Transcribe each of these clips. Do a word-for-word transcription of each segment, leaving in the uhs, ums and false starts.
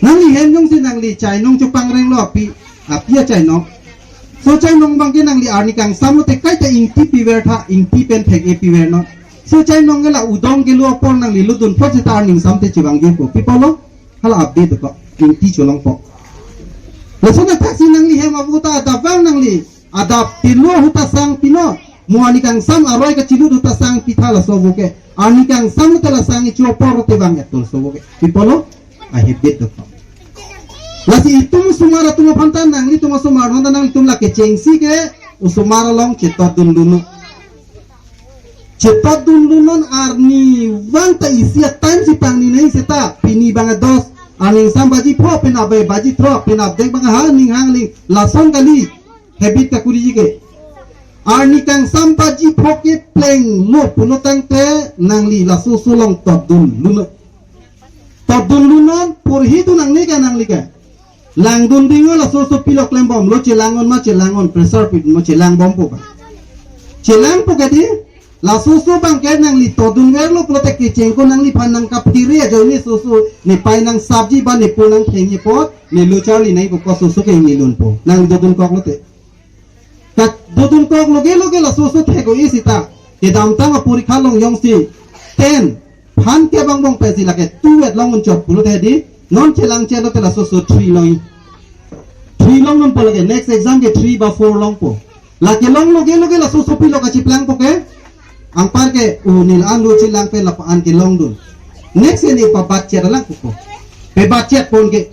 Nangli hem jongsi nangli chainong chopangrenglo api, api achainong. So chainong abangke nangli arni kangsam lote kaita ingti piver tha, ingti pen thek-e piver non. So chainong ke la udong kelo apor nangli lutdun plot seta arni ingsamte chevangjipo. Pi apotlo? Hala update ko. Ingti cholongpo. Lason athaksi nangli hem abu ta adap vang nangli. Adap tilo ahut ta sang pinon. Mo arni kangsam aroi kachilut ahut ta sang pitha laso abu ke. Arni kangsam ahut ta la sang ichu apor te vang-et laso abu ke. Pi apotlo? A-habit dokok. Lasi itum osomar atum aphan ta nanglitum osomar atum aphan ta nanglitum la kechengsi ke osomar along chetotdun lunon. Chetotdun lunon arnivang ta isi a-time si pangni nai seta pini abang dos, arni kangsam baji pho, penap baji throk, penap dek abang ha ning hang ling lason kali habit kakuriji ke. Arni kangsam baji pho keplenglo pulo tangte nangli laso aso along totdun lunon. Totdun lunon, porhidun nangne ke nangli ke. Langdun ding o laso aso pilo klembomlo, chelang-un ma chelang-un, pressure pi ma chelangbompo ba. Chelangpo ke di, laso aso abangke nangli totdunverlo pulote kecheng ko nangliphan nangkaphere ajoine aso aso, ne pai nangsapji ba ne po nangthengji apot, ne lo charli nangpo ko aso aso ke ingni lunpo. Nang dodunkok lote. Kat dodunkok loge loge laso aso thek-o-e seta. Kedamtang aporikha along jongsi ten phan kep angbong pensi lake two et long-un chot pulote di. Non chelangchelo te laso aso three long. Three longdunpo lake next exam ke three ba four longpo. Lake long loge loge laso aso pilo kacheplangpo ke. Anparke, o neli an lo chelang pen lapu-an ke longdun. Next ke ne pabatchet langpo. Pebatchetpon ke.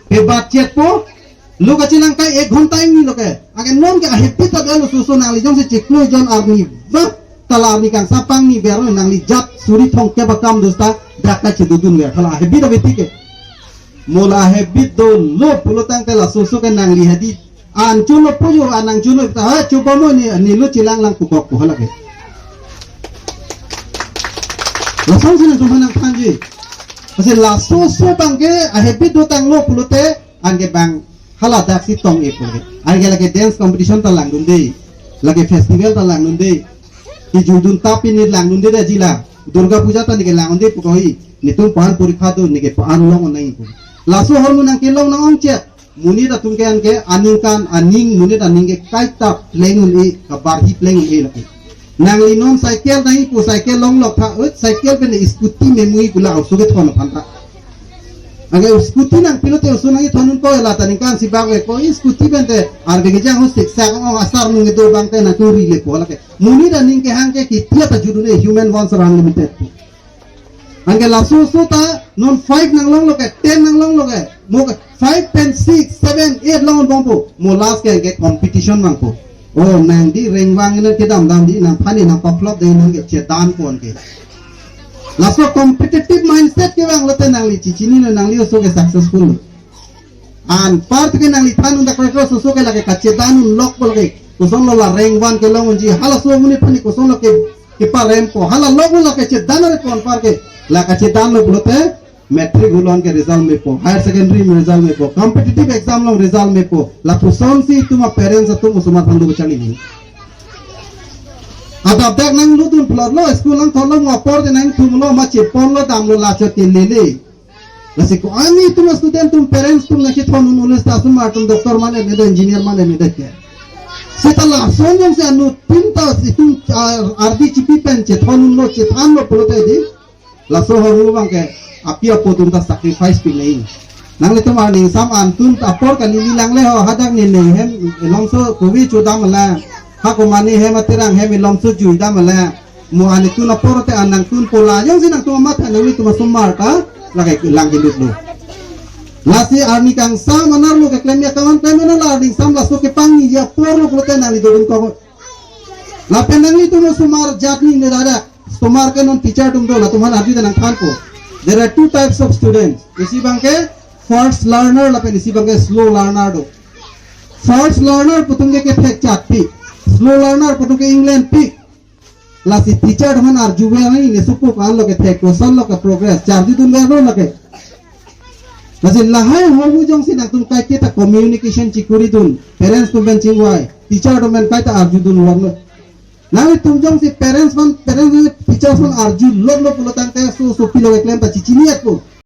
Pebatchetpo. Lo kachelang kai ek ghonta ingni lo ke. Anke non ke a-habit ta dolo aso aso nangli jongsi chiklo jon arnivang ta la arni kangsam pangniver nangli jat suri thomkep akam do seta dak kachedodunver. Hala a-habit a-habit ke. Mo la a-habit dolo pulo tangte laso aso ke nangli hadi. An chulo pujo an nang chulo ta ha chuba mo ne ne lo chelang lang pukok pu hala ke. Lasonsi nangtum aphan nangthanji. Lasi laso aso abangke a-habit dotanglo pulote anke bang hala daksi tong-e pulote. Anke lake dance competition ta langdunde. Lake festival ta langdunde. Ijuidun tapi ne langdunde da jila. Durga Puja ta neke langdunde pu koi. Netum pan porikha do neke pan long nangpo. Laso ahormu nangkelong nang-ongchot. Monit atum ke anke aningkan aning monit aning ke kaita pleng-un-e, kabarhi pleng-un-e lake. Nangli non cycle nangpo, cycle longlok tha, ut cycle pen scooty memui gula oso kethon aphan ta. Anke scooty nangpilote oso nangkethondunpo, la ta ningkan si bak-e ko scooty pen te arve kejang ho siksak ong asar nung kedo abang te nangturi lepo lake. Monit aning kehang ke ketia ta judun-e, human wants are unlimited. Anke laso aso ta non five nanglonglo ke, ten nanglonglo ke. Mo ke five pen six, seven, eight long bompo. Mo last ke anke competition vangpo. O nang di rank vang nang kedam dam di nangphan nangpaplop de nang ke chedanpon ke. Laso competitive mindset kevang lote nangli chichinine nangli oso ke successful. Anpar tu ke nangliphan un dak kre kre oso oso ke lake kachedanlok pulote. Kosonlo la rank one kelong unji. Halaso amonit aphan kosonlo ke keparempo. Hala lok lake chedanrepo anpar ke. La kachedanlo pulote matric hulon ke result mepo. Higher secondary me result mepo. Competitive exam along result mepo. Lapusonsi itum a-parents atum osomar aphan do bachali ni. Adap dak nanglutdun plotlo, school nangthorlo, mo apor te nangthumlo, ma cheponlo, damlo, lachot ke lele. Lasi ko-an itum student atum parents atum nangkethondun ulis ta osomar atum doctor mane ne engineer mane ne ke. Seta lason jongsi anuttin ta itum, ah, ardi chipi pen chethondunlo chethanlo pulote di. Laso ahormu abangke api apo atum ta sacrifice pi nai. Nanglitum arni kangsam an tun apor kalili langle ho hadak ne ne hem longso kovi chodam la. Ha komane hem aterang hem longso juidam la. Mo anitun apor te an nangtun pola jongsi nangtum amat nangtum asomar ta lake lang kelutlo. Lasi arni kangsam anerlo keklem ya kawan klem anerlo arni kangsam laso kepangni ya apor lo pulote nangli dodunkok. Lapen nanglitum asomar jatni ne dada. Osomar ke non teacher atum do latum aphan arju nangthanpo. There are two types of students. Isi abangke fast learner lapen isi abangke slow learner do. Fast learner pu atum ke kethek chatpik. Slow learner pu atum ke inglenpik. Lasi teacher atum aphan arjuver nangji ne supu ko-anlo kethek kosonlo ke progress charjudunverlo lake. Lasi lahai ahormu jongsi nangtum kaike ta communication chikuridun parents atum pen chingvai teacher atum pen kaita arjudunverlo. Nanglitum jongsi parents aphan parents teachers aphan arjulotlo pulo tangte so sopilo keklem ta chichini-etpo.